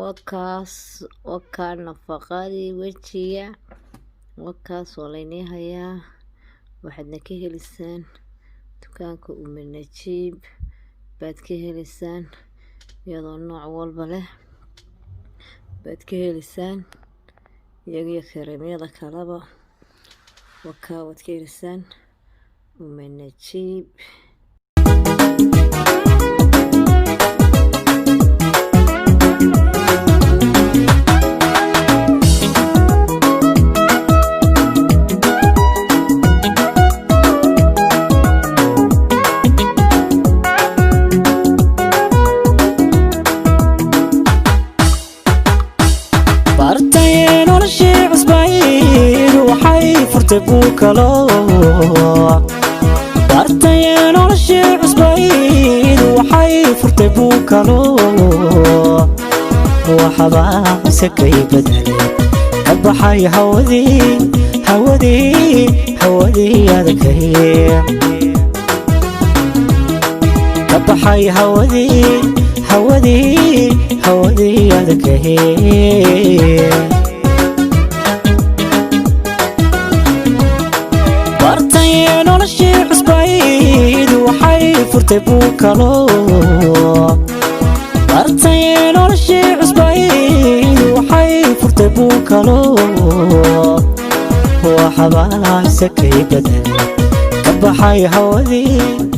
Wakaas, wakaa nafaqadii wejiga, wakaas waa laynii hayaa. Waxaadna ka helisaan dukaanka Umi Najiib baad ka heleysaan, iyadoo nooc walba leh baad ka heleysaan, iyagiyo kareemyada kaleba. Wakaa, waad ka heleysaan Umi Najiib. Bartayee noloshii cusbayd waxay furtay buu kalo. Bartayee noloshii cusbayd waxay furtay buu kalo. Waxbaa isakay bedelay, ka baxay hawadii, hawadii, hawadii adkay, ka baxay hawadii, hawadii, hawadii adkay. Bartayee noloshii cusbayd waxay furtay buu kalo. Bartayee noloshii cusbayd waxay furtay buu kalo. Waxbaa isakay bedelay, ka baxay hawadii.